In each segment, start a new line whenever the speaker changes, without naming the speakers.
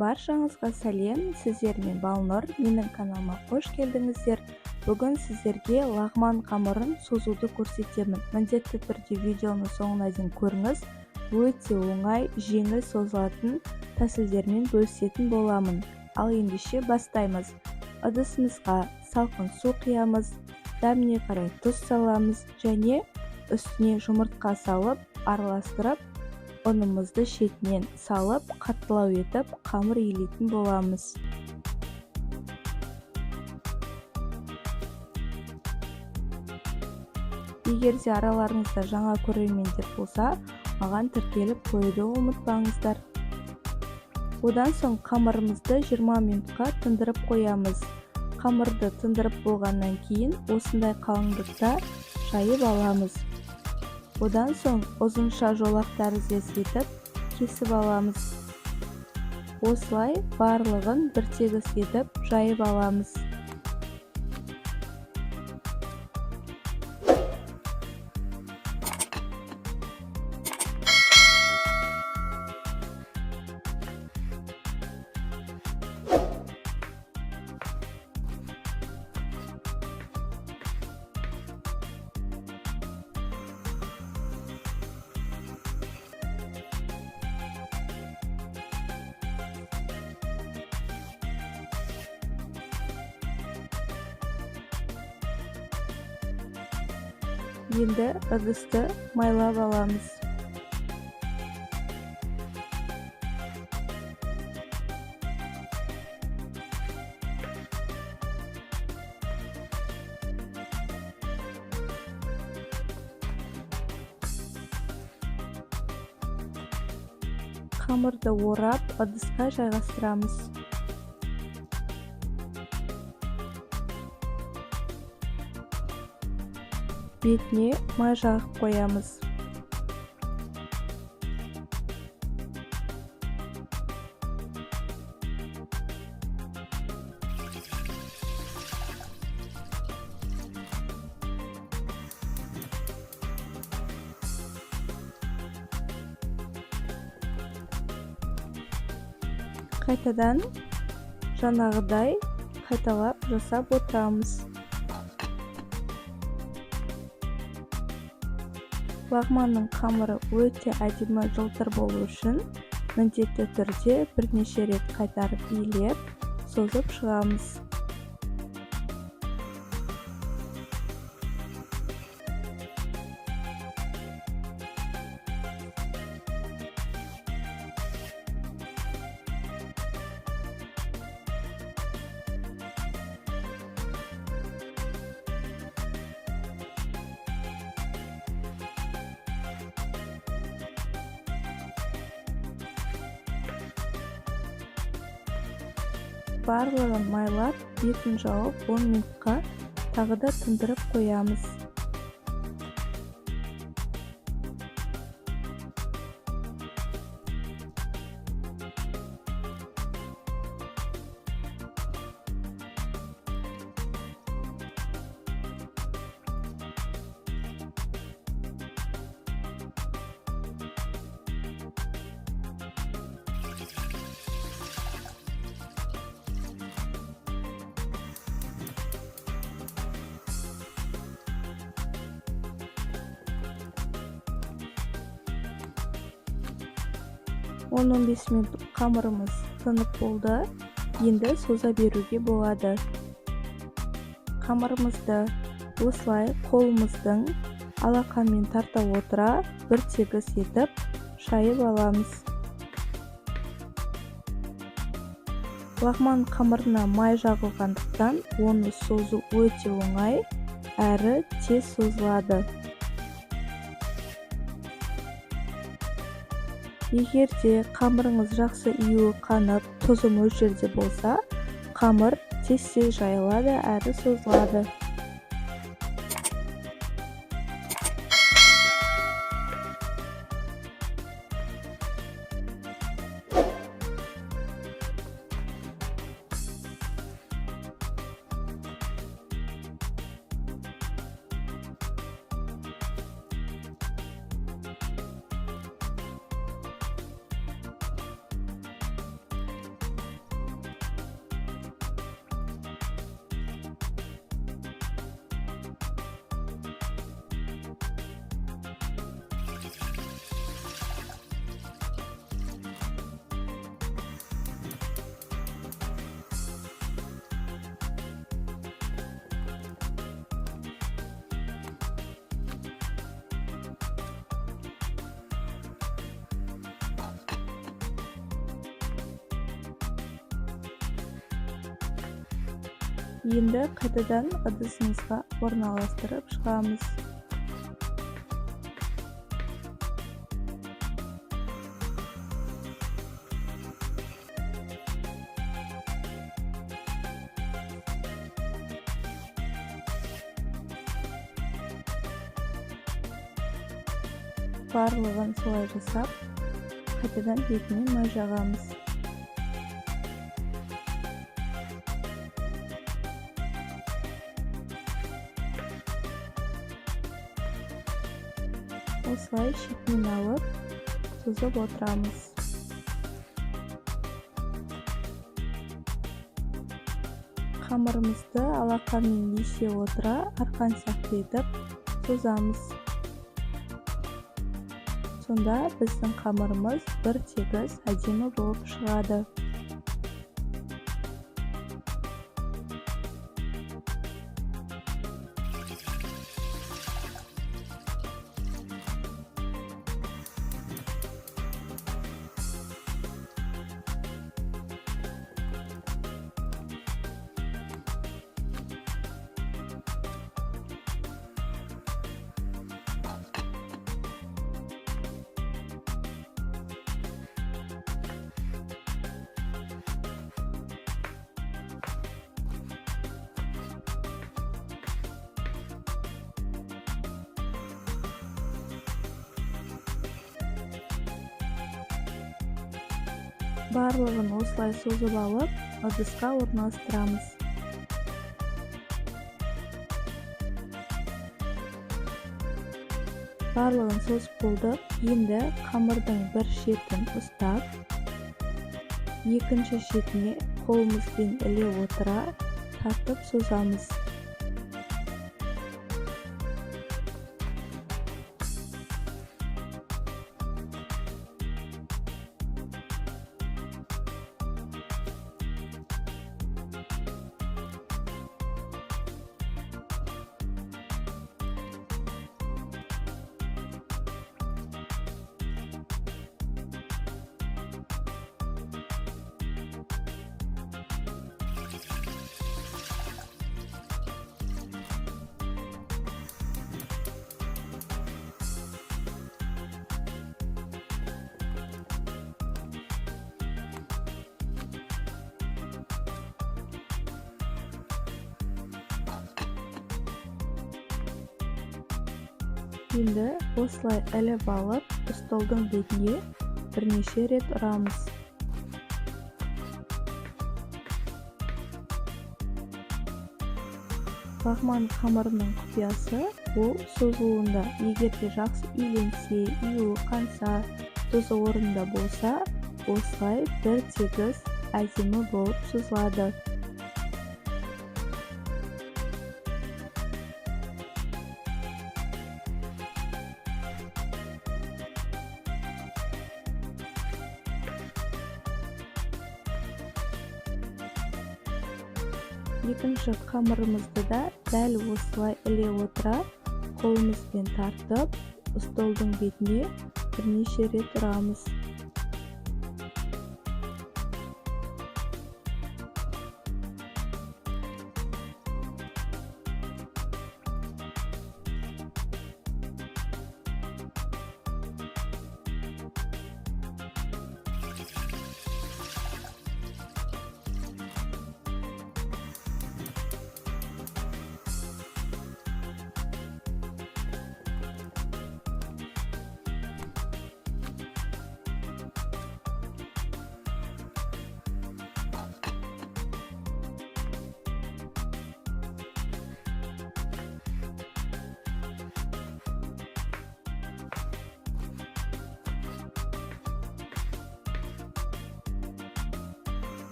Баршаңызға сәлем, сіздермен Балнұр, менің каналыма қош келдіңіздер. Бүгін сіздерге лағман қамырын созуды көрсетемін. Міндетті түрде видеоны соңына дейін көріңіз. Өте оңай, жеңіл созылатын тәсілдермен бөлісетін боламын. Ал ендеше бастаймыз. Ыдысымызға салқын су құямыз, дәміне қарай тұз саламыз және үстіне жұмыртқа салып, араластырып, ұнымызды шетінен салып, қаттылау етіп, қамыр илейтін боламыз. Егер де араларыңызда жаңа көрермендер болса, маған тіркеліп қоюды ұмытпаңыздар. Одан соң қамырымызды 20 минутқа тындырып қоямыз. Қамырды тындырып болғаннан кейін осындай қалыңдықта жайып аламыз. Одан соң ұзынша жолақ тәріздес етіп кесіп аламыз. Осылай барлығын біртегіс етіп жайып аламыз. Енді ыдысты майлап аламыз. Қамырды орап, ыдысқа жайғастырамыз. Бетіне май жағып қоямыз. Қайтадан жаңағыдай қайталап жасап отырамыз. Лағманның қамыры өте әдемі жылтыр болу үшін міндетті түрде бірнеше рет қайтарып илеп, созып шығамыз. Барлығын майлап, бетін жауып, 10 минутқа тағы да тындырып қоямыз. 10-15 минут қамырымыз тынып болды. Енді соза беруге болады. Қамырымызды осылай қолымыздың алақанмен тарта отыра бір тегіс етіп шайып аламыз. Лағман қамырына май жағылғандықтан оны созу өте оңай, әрі тез созылады. Егер де қамырыңыз жақсы июі қанып, тұзы мөлшерде болса, қамыр тез-тез жайылады әрі созылады. Енді қайтадан ыдысымызға орналастырып шығамыз. Барлығын солай жасап, қайтадан бетіне май жағамыз. Осылай шетінен алып, созып отырамыз. Қамырымызды алақанмен есе отыра, арқан сияқты етіп созамыз. Сонда біздің қамырымыз бір тегіс әдемі болып шығады. Барлығын осылай созып алып, ыдысқа орналастырамыз. Барлығын созып болдық. Енді қамырдың бір шетін ұстап, екінші шетіне қолымызбен іле отыра тартып созамыз. Енді осылай іліп алып, столдың бетіне бірнеше рет ұрамыз. Лағман қамырының құпиясы ол созылуында. Егер де жақсы иленсе, июі қанса, тұзы орнында болса, осылай бір тегіс әдемі болып созылады. Екінші қамырымызды да дәл осылай іле отыра, қолымызбен тартып, столдың бетіне бірнеше рет ұрамыз.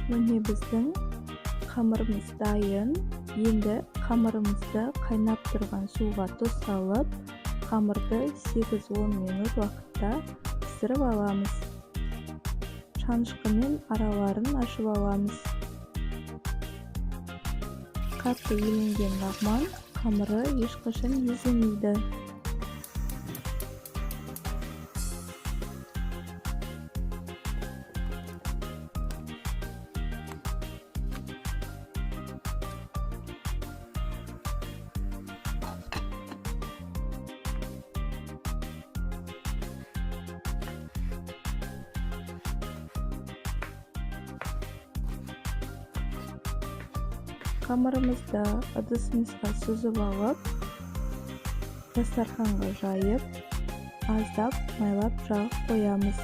Міне, біздің қамырымыз дайын. Енді қамырымызды қайнап тұрған суға тұз салып, қамырды 8-10 минут уақытта пісіріп аламыз. Шанышқымен араларын ашып аламыз. Қатты еленген лағман қамыры ешқашан езілмейді. Қамырымызды ыдысымызға сүзіп алып, дастарханға жайып, аздап майлап жағып қоямыз.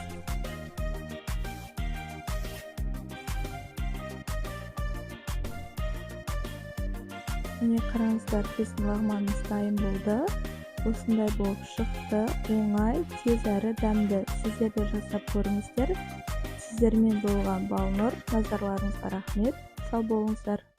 Міне, қараңыздар, біздің лағманымыз дайын болды. Осындай болып шықты. Оңай, тез әрі дәмді. Сіздер де жасап көріңіздер. Сіздермен болған Балнұр. Назарларыңызға рахмет. Сау болыңыздар.